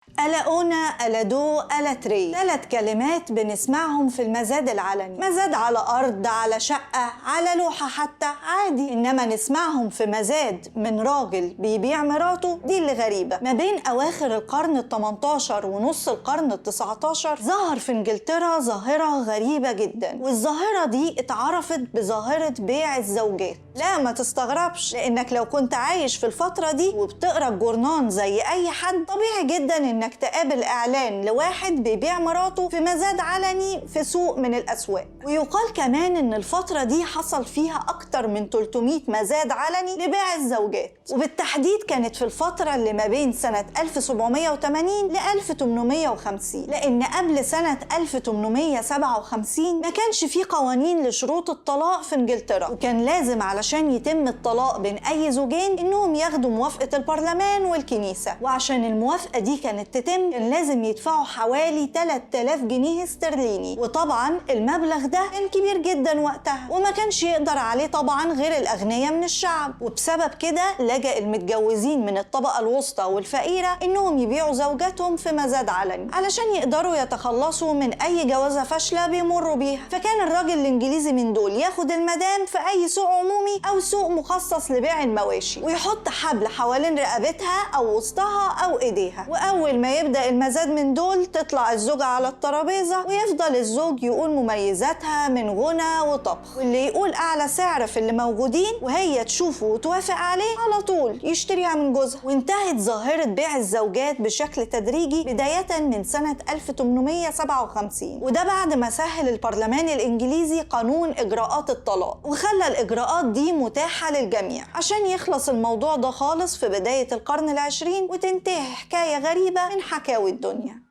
À la una، à la deux، à la trois، ثلاث كلمات بنسمعهم في المزاد العلني. مزاد على أرض، على شقة، على لوحة حتى، عادي. إنما نسمعهم في مزاد من راجل بيبيع مراته، دي اللي غريبة. ما بين أواخر القرن ال18 ونص القرن ال19 ظهر في إنجلترا ظاهرة غريبة جدا، والظاهرة دي اتعرفت بظاهرة بيع الزوجات. لا ما تستغربش، لأنك لو كنت عايش في الفترة دي وبتقرا الجورنان زي أي حد، طبيعي جدا إنك تقابل إعلان لواحد بيبيع مراته في مزاد علني في سوق من الأسواق. ويقال كمان إن الفترة دي حصل فيها أكتر من 300 مزاد علني لبيع الزوجات، وبالتحديد كانت في الفترة اللي ما بين سنة 1780 ل 1850، لأن قبل سنة 1857 ما كانش في قوانين لشروط الطلاق في إنجلترا، وكان لازم علشان يتم الطلاق بين أي زوجين إنهم ياخدوا موافقة البرلمان والكنيسة، وعشان الموافقة دي كانت تتم كان لازم يدفعوا حوالي 3000 جنيه استرليني، وطبعا المبلغ ده كان كبير جدا وقتها وما كانش يقدر عليه طبعا غير الأغنياء من الشعب. وبسبب كده لجأ المتجوزين من الطبقة الوسطى والفقيرة إنهم يبيعوا زوجاتهم في مزاد علني علشان يقدروا يتخلصوا من أي جوازة فاشلة بيمروا بيها. فكان الراجل الإنجليزي من دول ياخد المدام في أي سوق عمومي أو سوق مخصص لبيع المواشي، ويحط حبل حوالين رقبتها أو وسطها أو إيديها، وأول ما يبدأ المزاد من دول تطلع الزوجة على الترابيزة ويفضل الزوج يقول مميزاتها من غنى وطبخ، واللي يقول أعلى سعر في اللي موجودين وهي تشوفه وتوافق عليه على طول يشتريها من جوزها. وانتهت ظاهرة بيع الزوجات بشكل تدريجي بداية من سنة 1857، وده بعد ما سهل البرلمان الإنجليزي قانون إجراءات الطلاق وخلى الإجراءات دي متاحة للجميع عشان يخلص الموضوع ده خالص في بداية القرن العشرين وتنتهي حكاية غريبة من حكاوي الدنيا.